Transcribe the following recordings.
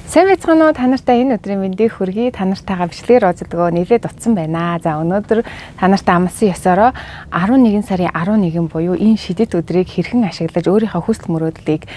Сайн байцгаана уу? Та нартай энэ өдрийн мэндийг хүргэе. Та нартайгаа бичлэгээр уулздаг нэлээд утсан байна. За, өнөөдөр та нартай амласан ёсороо 11 сарын 11 буюу энэ шидэт өдрийг хэрхэн ашиглаж өөрийнхөө хүсэл мөрөөдлийг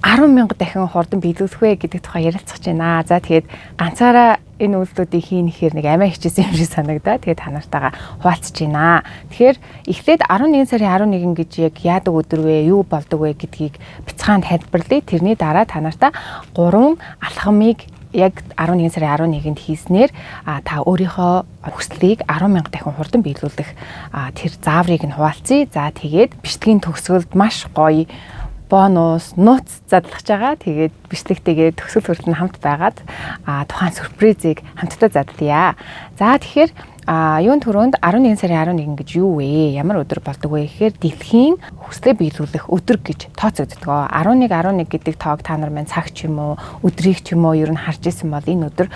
10 мянга дахин хурдан биелүүлэх вэ гэдэг тухай ярилцах байна. За, тэгээд ганцаараа энэ үйлдэлүүдийг хийнэхээр нэг амиа хичээсэн юм шиг санагдаа. Тэгээд та нартайгаа хуваалцаж байна. Тэгэхээр эхлээд 11 сарын 11 гэж яг яадаг өдөр вэ, юу болдог вэ гэдгийг бяцхан тайлбарлая. Тэрний дараа та нартаа 3 алхмыг яг 11 сарын 11-нд хийснээр та өөрийнхөө хүслийг 10 мянга дахин хурдан биелүүлэх тэр зааврыг нь хуваалцъя. За, тэгээд бичлэгийн төгсгөлд маш гоё бонус, нууц задлах байгаа. Тэгээд бичлэгтэйгээ төгсгөл хүртэл хамт байгаад тухайн сюрпризийг хамтдаа задлая. За, тэгэхээр юун түрүүнд 11 сарын 11 гэж юу вэ? Ямар өдөр болдог вэ гэхээр дэлхийн хүслээ биелүүлэх өдөр гэж тооцогддог. 11 11 гэдэг тоог та нар маань цаг ч юм уу, өдрийг ч юм уу ер нь харж исэн бол энэ өдөр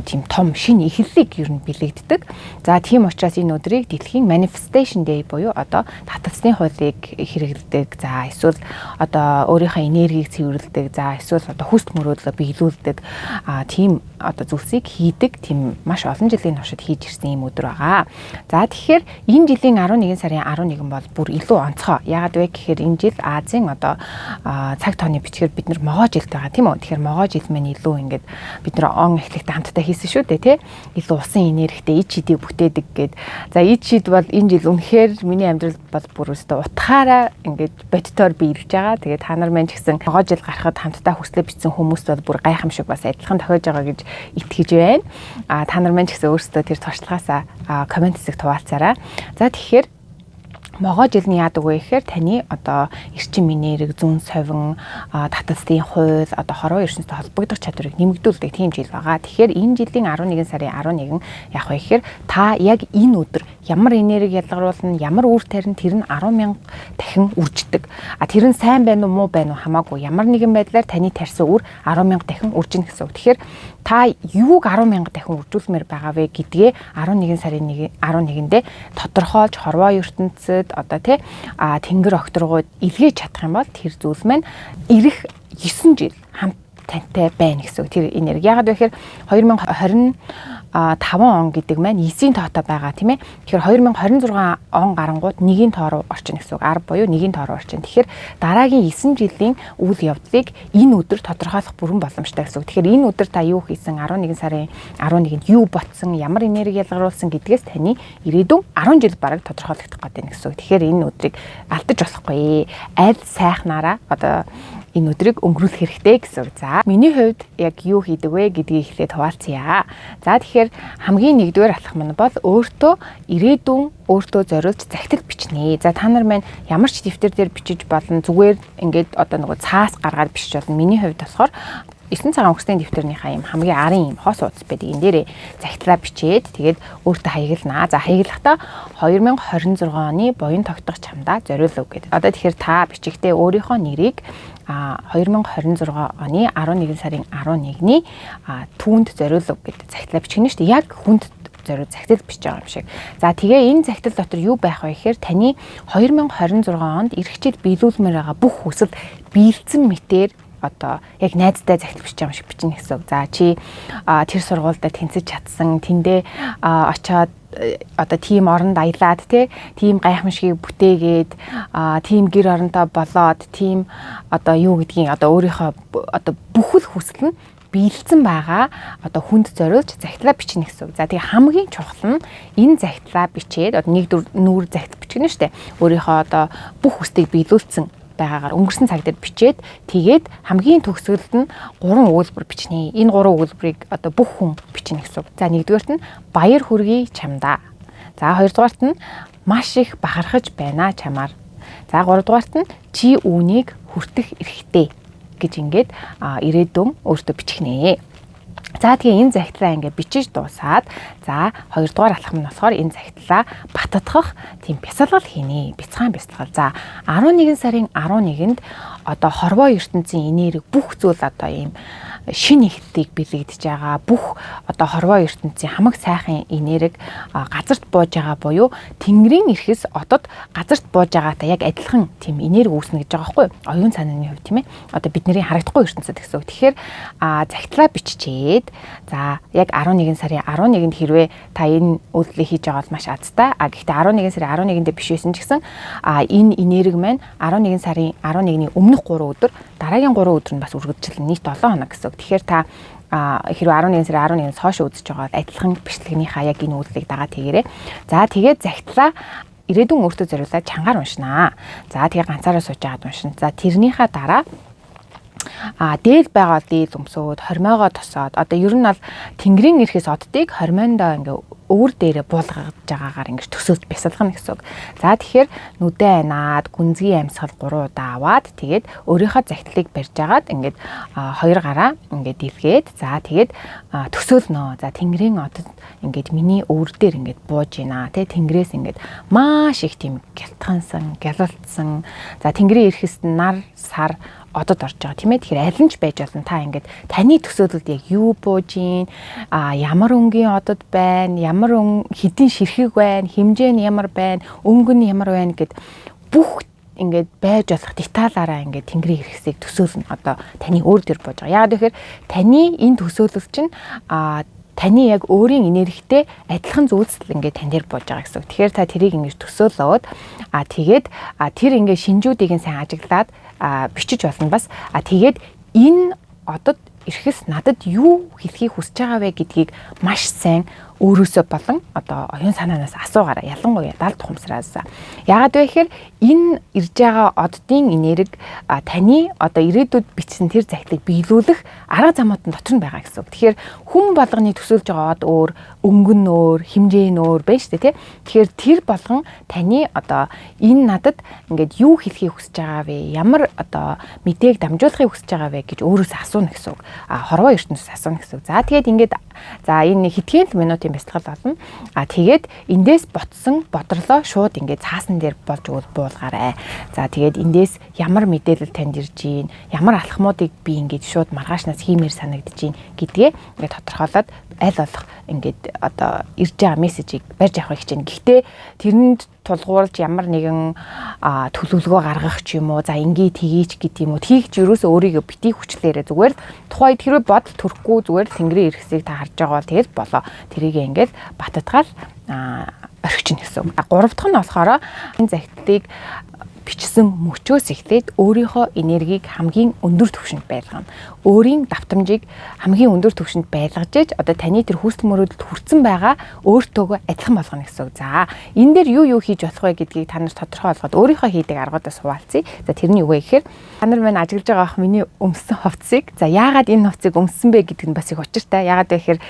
тийм том шинэ эхлэлийг ер нь бэлэгддэг. За, тийм учраас энэ өдрийг дэлхийн manifestation day буюу одоо таталцны хуулийг хэрэглэдэг. За, эсвэл одоо өөрийнхөө энергийг цэвэрлэдэг. За, эсвэл одоо хүсэл мөрөөдлөө биелүүлдэг. Тийм одоо зүйлсийг хийдэг, тийм маш олон жилийн туршид хийж ирсэн ийм өдөр байгаа. За, тэгэхээр энэ жилийн 11 сарын 11 бол бүр илүү онцгой. Яагаад вэ гэхээр энэ жил Азийн одоо цаг тооны бичгээр бид нар могоо жилд байгаа, тийм үү? Тэгэхээр могоо жил маань илүү ингээд бид нар он эхлэхдээ хамтдаа хийсэн шүү дээ, тий? Илүү усан энергитэй ид шидийг бүтээдэг гээд. За, ид шид бол энэ жил үнэхээр миний амьдралд бол бүр өстө утгаараа ингээд бодитоор биелж байгаа. Тэгээд та нар маань ч гэсэн могоо жил гарахад хамтдаа хүслээ бичсэн хүмүүс бол бүр гайхамшиг бас адилхан тохиож байгаа гэж итгэж байна. Та нар маань ч гэсэн өөрсдөө тэр туршлагаасаа комент хэсэгт хуваалцаарай. За, тэгэхээр могоо жил нь яадаг вэ гэхээр таны одоо эрчим энерги, зүүн совин, таталцлын хууль, одоо хорвоо ертөнцтэй холбогдох чадварыг нэмэгдүүлдэг тийм жил байгаа. Тэгэхээр энэ жилийн 11 сарын 11 яах вэ гэхээр та яг энэ өдөр ямар энерги ялгаруулна, ямар үр тарина, тэр нь 10 мянга дахин үрждэг. Тэр нь сайн байна уу, муу байна уу хамаагүй, ямар нэгэн байдлаар таны тарьсан үр 10 мянга дахин үржинэ гэсэн үг. Тэгэхээр та юуг 10 мянга дахин үржүүлмээр байгаа вэ гэдгээ 11 сарын 11-ндээ тодорхойлж хорвоо ертөнцид одоо тий тэнгэр огторгууд илгээж чадах юм бол тэр зүйл маань ирэх 9 жил хамт тантай байна гэсэн үг. Тэр энерги. Яагаад вэ гэхээр 2025 он гэдэг маань 9-ийн тоотой байгаа, тийм ээ. Тэгэхээр 2026 он гарангууд 1-ийн тоо руу орчихно гэсэн үг. 10 буюу 1-ийн тоо руу орчихно. Тэгэхээр дараагийн 9 жилийн үйл явдлыг энэ өдөр тодорхойлох бүрэн боломжтой гэсэн үг. Тэгэхээр энэ өдөр та юу хийсэн, 11 сарын 11-нд юу ботсон, ямар энерги ялгаруулсан гэдгээс таны ирээдүйн 10 жил бараг тодорхойлогдох гэдэг гэсэн үг. Тэгэхээр энэ өдрийг алдаж болохгүй. Аль сайхнаараа одоо энэ өдрийг өнгөрүүлэх хэрэгтэй гэсэн үг. За, миний хувьд яг юу хийдэг вэ гэдгийг эхлээд хуваалцъя. За, тэгэхээр хамгийн нэгдүгээр алхам нь бол өөртөө ирээдүйн өөртөө зориулж захидал бичнэ. За, та нар маань ямар ч дэвтэр дээр бичиж болно. Зүгээр ингээд одоо нөгөө цаас гаргаад бичиж болно. Миний хувьд болохоор 9 цагаан үгсний дэвтэрнийхаа юм хамгийн арын юм хос хуудас байдаг. Энэ дээрээ захидлаа бичээд тэгээд өөртөө хаяглана. За, хаяглахдаа 2026 оны буян тогтох чамдаа зориулав гэдэг. Одоо тэгэхээр та бичигтээ өөрийнхөө нэрийг 2026 оны 11 сарын 11-ний түүнд зориулав гэдэг захидлаа бичгэнэ шүү дээ. Яг хүнд зориуд захидал бичиж байгаа юм шиг. За, тэгээ энэ захидал дотор юу байх вэ гэхээр таны 2026 онд ирэх жил биелүүлмээр байгаа бүх хүсэл биелсэн мэтээр одоо яг найздаа захидал бичиж байгаа юм шиг бичнэ гэсэн үг. За, чи тэр сургуульдаа тэнцэж чадсан, тэндээ очоод одоо тийм оронд аялаад тийм гайхамшигыг бүтээгээд, тийм гэр оронтой болоод, тийм одоо юу гэдгийг одоо өөрийнхөө одоо бүхэл хүсэл нь биелсэн байгаа одоо хүнд зориулж захидлаа бичнэ гэсэн үг. За, тэгээ хамгийн чухал нь энэ захидлаа бичээд одоо нэг нүүр захидал бичгэнэ шүү дээ. Өөрийнхөө одоо бүх хүслийг биелүүлсэн байгаагаар өнгөрсөн цаг дээр бичээд тэгээд хамгийн төгсгөлд нь 3 өгүүлбэр бичнэ. Энэ 3 өгүүлбэрийг одоо бүх хүн бичнэ гэсэн үг. За, нэгдүгээрт нь баяр хүргэе чамдаа. За, хоёрдугаарт нь маш их бахархаж байна чамаар. За, гуравдугаарт нь чи үүнийг хүртэх эрхтэй гэж ингээд ирээдүйн өөртөө бичих нэ. За, тэгээ энэ захидлаа ингээд бичиж дуусаад, за, хоёрдугаар алхам нь болохоор энэ захидлаа баттгах тийм бясалгал хийнэ. Бяцхан бясалгал. За, 11 сарын 11-нд одоо хорвоо ертөнцийн энерги бүх зүйл одоо ийм шинэ эхлэлийг бэлэгдэж байгаа, бүх одоо хорвоо ертөнцийн хамаг сайхан энерги газарт бууж байгаа буюу Тэнгэрийн эрхэс одод газарт бууж байгаатай яг адилхан тийм энерги үүснэ гэж байгаа байхгүй юу? Оюун санааны хувьд, тийм ээ. Одоо бидний харагдахгүй ертөнцид гэсэн үг. Тэгэхээр захидлаа биччихэд, за яг 11 сарын 11-нд хэрвээ та энэ үйлдэлийг хийж байгаа бол маш азтай. А гэхдээ 11 сарын 11-нд биш байсан ч гэсэн энэ энерги маань 11 сарын 11-ний өмнөх 3 өдөр, дараагийн 3 өдөр нь бас үргэлжлэн нийт 7 хоног гэсэн үг. Тэгэхээр та хэрвээ 11 сарын 11-ээс хойш үзэж байгаа бол адилхан бичлэгнийхаа яг энэ үйлдэлийг дагаад хийгээрэй. За тэгээд захидлаа ирээдүйн өөртөө зориулаад чангаар уншнаа. За тэгээ ганцаараа сууж байгаад уншина. За тэрнийхээ дараа дээл байгаа дээл өмсөөд, хормойгоо тосоод, одоо ер нь бол Тэнгэрийн эрхэс оддыг хормойндоо ингээ өвөр дээрээ буулгаж байгаагаар ингэж төсөөлж бясалгана гэсэн үг. За тэгэхээр нүдээ анаад гүнзгий амьсгал 3 удаа аваад, тэгээд өөрийнхөө захидлыг барьж агаад ингээд хоёр гараа ингээд дэлгээд, за тэгээд төсөөлнө. За Тэнгэрийн одод ингээд миний өвөр дээр ингээд бууж гинэ, тэ, Тэнгэрээс ингээд маш их тийм гялтгансан, гялалтсан. За Тэнгэрийн эрхэст нар, сар, одод орж байгаа, тийм ээ. Тэгэхээр аль нь ч байж болно. Та ингээд таны төсөөлөлд яг юу бууж гин, ямар өнгийн одод байна, ямар хэдийн ширхэг байна, хэмжээ нь ямар байна, өнгө нь ямар байна гэд бүх ингээд байж болох деталаараа ингээд Тэнгэрийн хэрэгсийг төсөөлнө. Одоо таны өөр дээр бууж байгаа. Яг тэгэхээр таны энэ төсөөлөл чинь таны яг өөрийн энергитэй адилхан зүйлс л ингээд тань дээр бууж байгаа гэсэн үг. Тэгэхээр та тэрийг ингэж төсөөлөөд, тэгээд тэр ингээд шинжүүдийг нь сайн ажиглаад бичиж болно бас. Тэгээд энэ одод эрхэс надад юу хэлхийг хүсэж байгаа вэ гэдгийг маш сайн өөрөөсөө болон одоо оюун санаанаас асуугаарай. Ялангуяа далд ухамсараас. Яагаад вэ гэхээр энэ ирж байгаа оддын энерги таны одоо ирээдүйд бичсэн тэр захидлыг биелүүлэх арга замууд нь дотор нь байгаа гэсэн үг. Тэгэхээр хүн болгоны төсөөлж байгаа од өөр, өнгө нь өөр, хэмжээ нь өөр байна шүү дээ, тий. Тэгэхээр тэр болгон таны одоо энэ надад ингээд юу хэлхийг хүсэж байгаа вэ? Ямар одоо мэдээг дамжуулахыг хүсэж байгаа вэ гэж өөрөөсөө асууна гэсэн үг. Хорвоо ертөнцөөс асууна гэсэн үг. За тэгээд ингээд за энэ хэдхэн л минутын бясалгал болно. Тэгээд эндээс ботсон бодрлоо шууд ингээд цаасан дээр болж өгвөл буулгаарай. За тэгээд эндээс ямар мэдээлэл танд ирж гин, ямар алхмуудыг би ингээд шууд маргаашнаас хиймээр санагдаж гин гэдгээ ингээд тодорхойлоод аль болох ингээд одоо ирж байгаа мессежийг барьж авахыг хичээнэ. Гэхдээ тэрэнд тулгуурлаж ямар нэгэн төлөвлөгөө гаргах ч юм уу, за ингээ тгийч гэдэг юм уу, тгийч ерөөсөө өөрийгөө битгий хүчлээрээ, зүгээр л тухайд хэрвээ бодол төрөхгүй зүгээр л Тэнгэрийн эрхэсийг та харж байгаа бол тэгэл болоо. Тэрийг ингээд баттгаал орхичин гэсэн үг. Гурав дахь нь болохоор энэ захидлыг бичсэн мөчөөс эхлээд өөрийнхөө энергийг хамгийн өндөр түвшинд байлгана. Өөрийн давтамжийг хамгийн өндөр түвшинд байлгаж ээж одоо таны тэр хүсэл мөрөөдөлд хүрсэн байгаа өөртөөгөө адилхан болгоно гэсэн үг. За энэ дээр юу юу хийж болох вэ гэдгийг та нар тодорхой болгоод өөрийнхөө хийдэг аргуудаас хуваалцъя. За тэрний юу вэ гэхээр та нар маань ажиглаж байгаа ах миний өмссөн хувцсыг. За яагаад энэ хувцсыг өмссөн бэ гэдэг нь бас их учиртай. Яагаад вэ гэхээр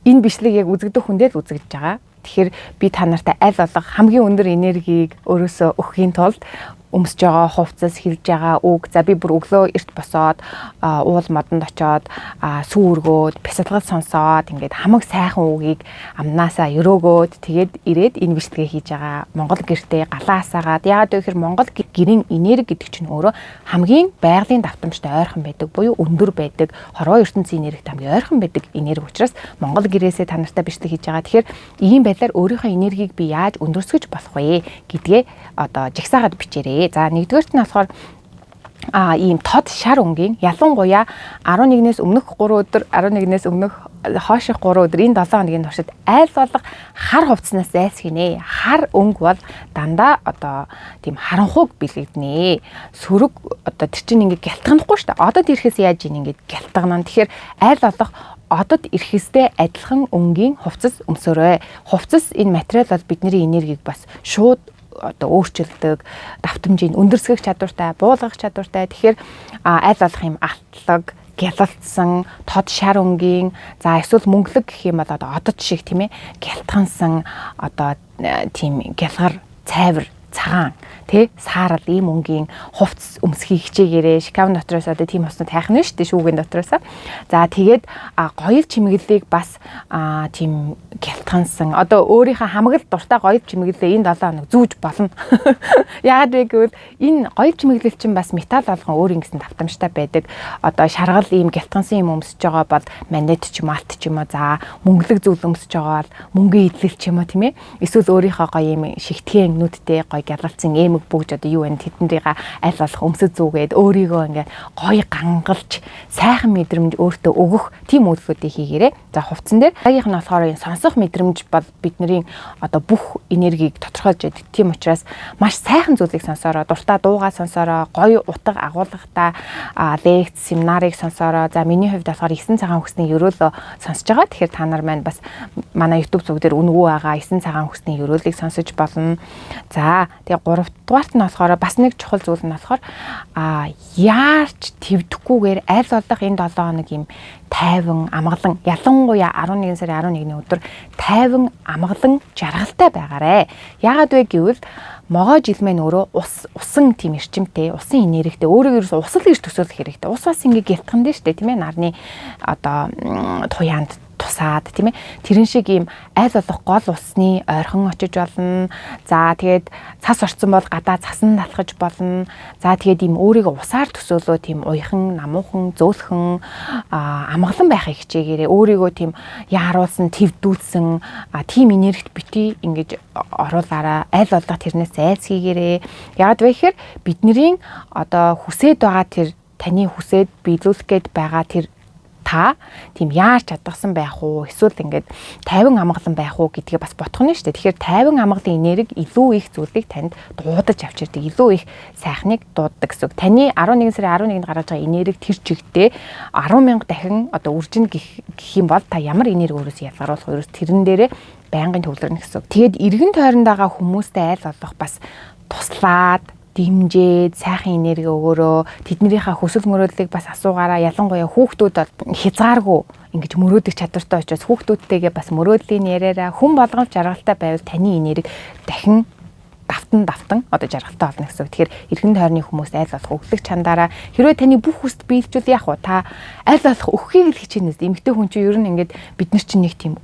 энэ бичлэг яг үзэгдэх хүндээ л үзэгдэж байгаа. Тэгэхээр би та нартай аль болох хамгийн өндөр энергийг өөрөөсөө өгөхийн тулд өмсөж байгаа хувцас, хэлж байгаа үг. За би бүр өглөө эрт босоод уул модонд очоод сүү өргөөд, бясалгал сонсоод ингээд хамаг сайхан үгийг амнаасаа өрөөгөөд тэгээд ирээд энэ бичлэгээ хийж байгаа. Монгол гэртээ галаа асаагаад, яагаад вэ гэхээр Монгол гэрийн энерги гэдэг чинь өөрөө хамгийн байгалийн давтамжтай ойрхон байдаг буюу өндөр байдаг, хорвоо ертөнцийн энергитэй хамгийн ойрхон байдаг энерги учраас Монгол гэрээсээ та нартай бичлэг хийж байгаа. Тэгэхээр ийм байдлаар өөрийнхөө энергийг би яаж өндөрсгөж болох вэ гэдгээ одоо жагсаагаад бичээрэй. За нэгдүгээрт нь болохоор ийм тод шар өнгийн, ялангуяа 11-ээс өмнөх 3 өдөр, 11-ээс өмнөх хойших 3 өдөр, энэ 7 хоногийн туршид айл болох хар хувцснаас зайлсхийнэ. Хар өнгө бол дандаа одоо тийм харанхуйг бэлэгдэнэ. Сөрөг одоо тэр чинь ингээд гялтганахгүй шүү дээ. Одод ирэхээс яаж ийн ингээд гялтганаа. Тэгэхээр айл болох одод ирэхээстэй адилхан өнгийн хувцас өмсөөрэй. Хувцас энэ материал бол бидний энергийг бас шууд одоо өөрчилдөг, давтамжийг өндөрсгөх чадвартай, буулгах чадвартай. Тэгэхээр аль болох юм алтлаг, гялалтсан, тод шар өнгийн, за эсвэл мөнгөлөг гэх юм бол одоо одод шиг, тийм ээ, гялтгансан одоо тийм гялгар, цайвар, цагаан тэ саарал ийм өнгийн хувцс өмсөхийг хичээгээрэй. Шкаф дотроос одоо тийм хувцснууд хайх нь шүү дээ, шүүгэн дотроос. За тэгээд гоёл чимэглэлийг бас тийм гялтгансан. Одоо өөрийнхөө хамаг л дуртай гоёл чимэглэлээ энэ 7 хоног зүүж болно. Яагаад вэ гэвэл энэ гоёл чимэглэл чинь бас металл болгон өөр ингэсэн давтамжтай байдаг. Одоо шаргал ийм гялтгансан юм өмсөж байгаа бол манет ч юм, алт ч юм уу, за мөнгөлөг зүйл өмсөж байгаа бол мөнгөн идэл ч юм уу, тийм ээ. Эсвэл өөрийнхөө гоё юм шигтгэн нүдтэй гоё гялалцсан эмэг бүгж одоо юу вэ тэднэрийг аль болох өмсөж зүгээд өөрийгөө ингээ гоё гангалж сайхан мэдрэмж өөртөө өгөх тийм үйлдэлүүдийг хийгээрэй. За хувцсан дээр дараагийнх нь болохоор энэ сонсох мэдрэмж бол бидний одоо бүх энергийг тодорхойлж байдаг. Тийм учраас маш сайхан зүйлийг сонсоорой, дуртай дуугаа сонсоорой, гоё утга агуулгатай лекц, семинарыг сонсоорой. За миний хувьд болохоор 9 цагаан хүсний ерөөлөө сонсож байгаа. Тэгэхээр та нар маань бас манай YouTube зүг дээр үнэгүй байгаа 9 цагаан хүсний ерөөлийг сонсож болно. За тэгээ 3 дугаарт нь болохоор бас нэг чухал зүйл нь болохоор яарч твдэхгүйгээр аль болох энэ 7 хоног юм тайван амгалан, ялангуяа 11 сарын 11-ний өдөр тайван амгалан жаргалтай байгаарэ. Яагаад вэ гэвэл могоо жил мэн өөрөө ус усан тийм эрчимтэй, усан энергитэй, өөрийгөө ерөөс ус л гэж төсөөлөх хэрэгтэй. Ус бас ингээ гялтхан дээ штэ, тийм ээ, нарны одоо туяанд тусаад, тийм ээ. Тэрэн шиг ийм аль болох гол усны ойрхон очиж болно. За тэгээд цас орцсон бол гадаа цасан талхаж болно. За тэгээд ийм өөрийгөө усаар төсөөлөө тийм уяхан, намуухан, зөөлхөн, амгалан байхыг хичээгээрэй. Өөрийгөө тийм яаруулсан, твдүүлсэн тийм энергит бити ингэж оруулаараа, аль болох тэрнээс зайлсхийгээрэй. Яагаад вэ гэхээр бидний одоо хүсээд байгаа тэр таны хүсээд биелүүлэх гээд байгаа тэр та тийм яарч чадгсан байх уу, эсвэл ингээд тайван амгалан байх уу гэдгээ бас бодох нь шүү дээ. Тэгэхээр тайван амгалан энерги илүү их зүйлийг танд дуудаж авчирдаг, илүү их сайхныг дууддаг гэсэн үг. Таны 11 сарын 11-нд гаргаж байгаа энерги тэр чигтээ 10,000 дахин одоо үржин гэх юм бол та ямар энерги өөрөөсөө ялгаруулах вэ? Тэрэн дээрээ байнгын төвлөрнө гэсэн үг. Тэгээд эргэн тойронд байгаа хүмүүстэй аль болох бас туслаад дэмжээд сайхан энерги өгөөрөө, тэднийхээ хүсэл мөрөөдлийг бас асуугаараа. Ялангуяа хүүхдүүд бол хязгааргүй ингэж мөрөөдөх чадвартай учраас хүүхдүүдтэйгээ бас мөрөөдлийн яриараа. Хүн болгон жаргалтай байвал таны энерги дахин давтан одоо жаргалтай болно гэсэн үг. Тэгэхээр эргэн тойрны хүмүүс аль болох өглөг чандараа. Хэрвээ таны бүх хүсэл биелжүүл яах вэ? Та аль болох өгөхийг л хичээнэ. Эмэгтэй хүн чинь ер нь ингээд бид нар чинь нэг тийм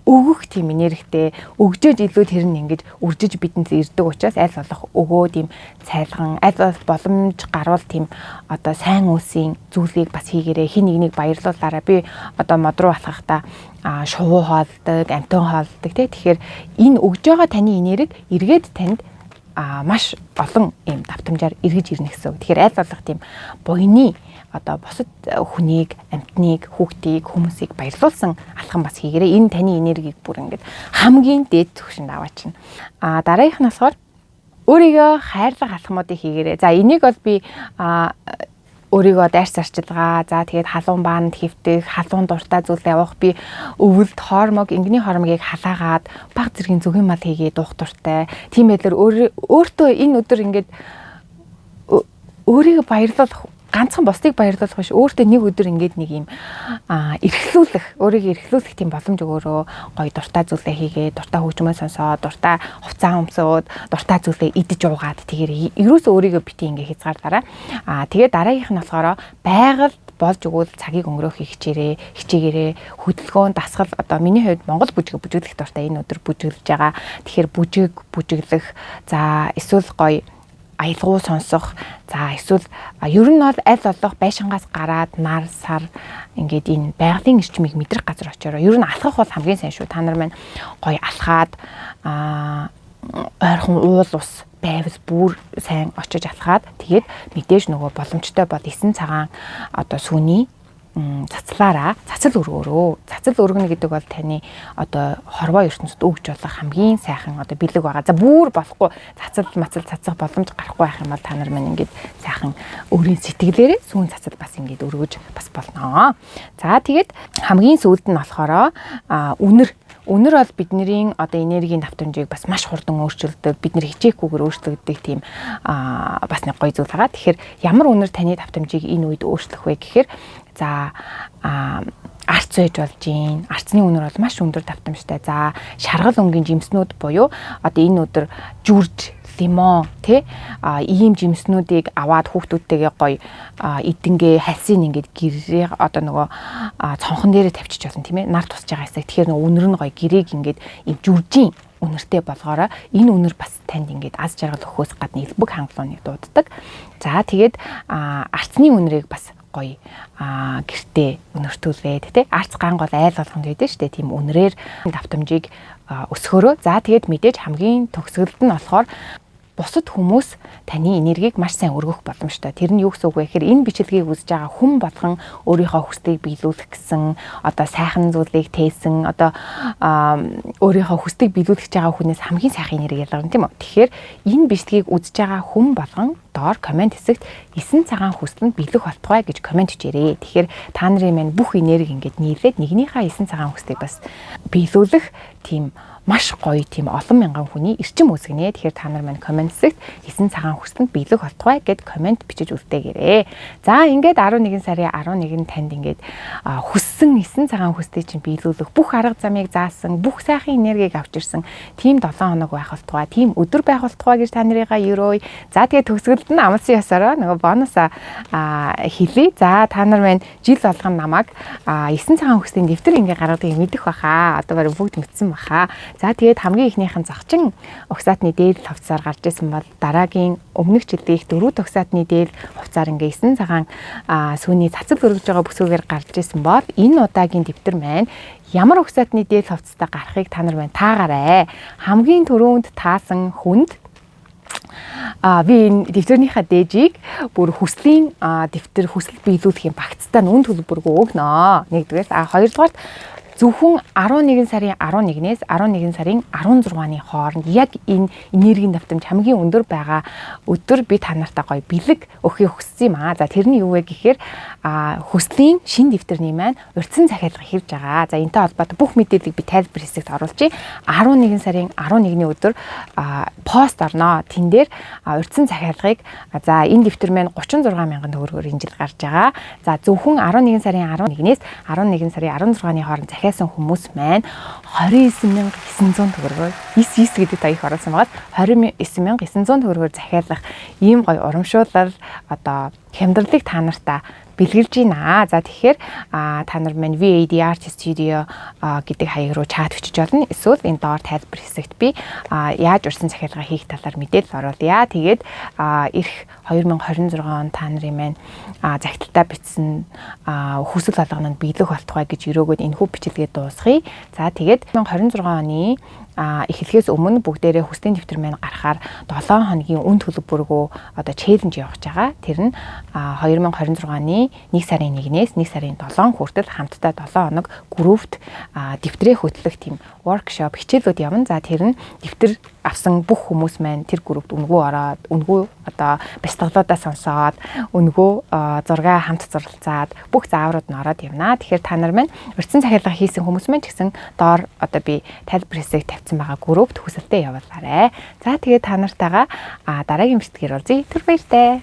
өгөх тийм энергитэй, өгжөөж илүү тэр нь ингэж үржиж бидэнд ирдэг учраас аль болох өгөө тийм цайлган, аль болох боломж гарвал тийм одоо сайн үйлсийн зүйлийг бас хийгээрэй. Хин нэгнийг баярлуулаарай. Би одоо мод руу алхахдаа шувуу хоолдог, амтан хоолдог тий. Тэгэхээр энэ өгж байгаа таны энерги эргээд танд маш олон ийм давтамжаар эргэж ирнэ гэсэн үг. Тэгэхээр аль болох тийм буйны одоо бусад хүнийг, амьтныг, хүүхдийг, хүмүүсийг баярлуулсан алхам бас хийгээрэй. Энэ таны энергийг бүр ингээд хамгийн дээд түвшинд аваачна. А дараагийнх нь болохоор өөрийгөө хайрлах алхмуудыг хийгээрэй. За энийг бол би өөрийгөө дайрч зарчилгаа, за тэгээд халуун баанд хэвтэх, халуун дуртай зүйлээ явах, би өвөлд хормог, ингэний хормогийг халаагаад баг зэргийн зүгийн мал хийгээ дуух дуртай. Тийм байдлаар өөртөө энэ өдөр ингээд өөрийгөө баярлуулах, ганцхан бусдыг баярлуулах биш, өөртөө нэг өдөр ингээд нэг юм эрхлүүлэх, өөрийгөө эрхлүүлэх тийм боломж өгөөрөө. Гоё дуртай зүйлээ хийгээ, дуртай хөгжмөө сонсоод, дуртай хувцас өмсөөд, дуртай зүйлээ идэж уугаад, тэгэхээр ерөөсөө өөрийгөө бити ингээ хязгаарлаарай. Тэгээд дараагийнх нь болохоор байгальд болж өгвөл цагийг өнгөрөөхийг хичээгээрэй. Хөдөлгөөн, дасгал, одоо миний хувьд Монгол бүжиг бүжиглэх дуртай, энэ өдөр бүжиглэж байгаа. Тэгэхээр бүжиг бүжиглэх, за эсвэл гоё аялгау сонсох, за эсвэл ер нь бол аль болох байшингаас гараад нар сар ингээд энэ байгалийн эрчмийг мэдрэх газар очиороо. Ер нь алхах бол хамгийн сайн шүү. Та нар маань гоё алхаад ойрхон уул ус байвал бүр сайн очиж алхаад, тэгээд мэдээж нөгөө боломжтой бол 9 цагаан одоо сүүний цацлаараа цацал өргөөрөө. Цацал өргөнө гэдэг бол таны одоо хорвоо ертөнцид өгж болох хамгийн сайхан одоо бэлэг байгаа. За бүр болохгүй цацал мацал цацах боломж гарахгүй байх юм бол та нар маань ингээд сайхан өөрийн сэтгэлээрээ сүүн цацал бас ингээд өргөж бас болно. За тэгээд хамгийн сүүлд нь болохоор үнэр. Үнэр бол бидний одоо энергийн давтамжийг бас маш хурдан өөрчилдөг. Бид нэр хичээхгүйгээр өөрчлөгддөг тийм бас нэг гоё зүйл байгаа. Тэгэхээр ямар үнэр таны давтамжийг энэ үед өөрчлөх вэ гэхээр за арц байж болж гин. Арцны үнэр бол маш өндөр давтамжтай. За шаргал өнгийн жимснүүд буюу одоо энэ өдөр жүрж, лимон тий ийм жимснүүдийг аваад хүүхдүүдтэйгээ гоё идэнгээ хальсыг ингээд гэрээ одоо нөгөө цонхон дээрээ тавьчих болно, тийм ээ, нар тусч байгаа хэсэг. Тэгэхээр нөгөө үнэр нь гоё гэрээг ингээд ийм жүржийн үнэртэй болгоорой. Энэ үнэр бас танд ингээд аз жаргал өгөхөөс гадна элбэг хангалууныг дууддаг. За, тэгээд арцны үнэрийг бас гоё гэртээ үнэртүүлээд тий арц ган гол айл болгонд байдаг шүү дээ. Тийм үнэрээр давтамжийг өсгөхөөрөө. За, тэгээд мэдээж хамгийн төгсгөлд нь болохоор бусад хүмүүс таны энергийг маш сайн өргөх боломжтой. Тэр нь юу гэсэн үг вэ гэхээр энэ бичлэгийг үзэж байгаа хүн болгон өөрийнхөө хүслийг биелүүлэх гэсэн одоо сайхан зүйлийг тээсэн, одоо өөрийнхөө хүслийг биелүүлэх гэж байгаа хүнээс хамгийн сайхан энерги ялгарна, тийм үү? Тэгэхээр энэ бичлэгийг үзэж байгаа хүн болгон доор comment хэсэгт "9 цагаан хүсэл нь биелэх болтугай" гэж comment бичээрэй. Тэгэхээр та нарын маань бүх энерги ингээд нийлээд нэгнийхээ 9 цагаан хүслийг бас биелүүлэх тийм маш гоё тийм олон мянган хүний эрчим үүсгэнэ. Тэгэхээр та нар маань comment хэсэгт "9 цагаан хүсэлтэнд биелэх болтугай" гэд comment бичиж үлдээгээрэй. За, ингээд 11 сарын 11 танд ингээд хүссэн 9 цагаан хүслийг чинь биелүүлэх бүх арга замыг заасан, бүх сайхан энергийг авч ирсэн тийм 7 хоног байх болтугай, тийм өдөр байх болтугай гэж та нарыгаа ерөөе. За, тэгээд төгсгөлд нь амласан ёсороо нөгөө бонусаа хэлье. За, та нар маань жил болгон намайг 9 цагаан хүслийн дэвтэр ингээ гаргадгийг мэдэх баха. Одоо барь бүгд мэдсэн баха. За, тэгээд хамгийн эхнийх нь загчин угсаатны дээл хувцсаар гарч исэн бол дараагийн өмнөх жилийн дөрөв угсаатны дээл хувцаар ингээ 9 цагаан сүүний цацал өргөж байгаа бүсгүйгээр гарч исэн бол энэ удаагийн дэвтэр маань ямар угсаатны дээл хувцастай гарахыг та нар маань таагаарай. Хамгийн түрүүнд таасан хүнд би энэ дэвтэрнийхаа дээжийг бүр хүслийн дэвтэр, хүсэл биелүүлэх юм багцтай нь үн төлбөргүй өгнө. Нэгдүгээр. Хоёрдугаарт зөвхөн 11 сарын 11-ээс 11 сарын 16-ны хооронд яг энэ энергийн давтамж хамгийн өндөр байгаа өдөр би та нартай гоё бэлэг өгөхийг хүссэн юм аа. За, тэр нь юу вэ гэхээр хүслийн шин дэвтэрний маань урьдсан захиалга хийж байгаа. За, энэтэй холбоотой бүх мэдээллийг би тайлбар хэсэгт оруулчихъя. 11 сарын 11-ний өдөр пост орноо. Тэн дээр урьдсан захиалгыг, за, энэ дэвтэр маань 36 мянган төгрөгөөр энэ жил гарч байгаа. За, зөвхөн 11 сарын 11-ээс 11 сарын 16-ны хооронд захиалсан хүмүүс маань 29,900 төгрөгөөр, 99 гэдэг та их оруулсан байгаа, 29,900 төгрөгөөр захиалах ийм гоё урамшуулал, одоо хямдралыг та нартаа бэлгэлж байна. За, тэгэхээр та нар маань VAD Art Studio гэдэг хаяг руу чат бичиж болно. Эсвэл энэ доор тайлбар хэсэгт би яаж урьдсан захиалга хийх талаар мэдээлэл оруулъя. Тэгээд ирэх 2026 он та нарын маань захидалтаа бичсэн хүсэл болгоно нь биелэх болтугай гэж ерөөгөөд энэхүү бичлэгээ дуусгая. За, тэгээд 2026 оны эхлэхээс өмнө бүгдээрээ хүслийн дэвтэр маань гарахаар 7 хоногийн үн төлбөргүй одоо challenge явуулж байгаа. Тэр нь 2026 оны 1 сарын 1-ээс 1 сарын 7 хүртэл хамтдаа 7 хоног группт дэвтрээ хөтлөх тийм workshop, хичээлүүд явна. За, тэр нь дэвтэр авсан бүх хүмүүс маань тэр группт үнэгүй ороод, үнэгүй одоо бясалгалуудаа сонсоод, үнэгүй зураг хамт зурлцаад, бүх зааврууд нь ороод явна. Тэгэхээр та нар маань урьдсан захиалга хийсэн хүмүүс маань ч гэсэн доор одоо би тайлбар хэсэг тавьсан байгаа группт хүсэлтээ явуулаарай. За, тэгээд та нартайгаа дараагийн бичлэгээр уулзъя. Түр баяртай.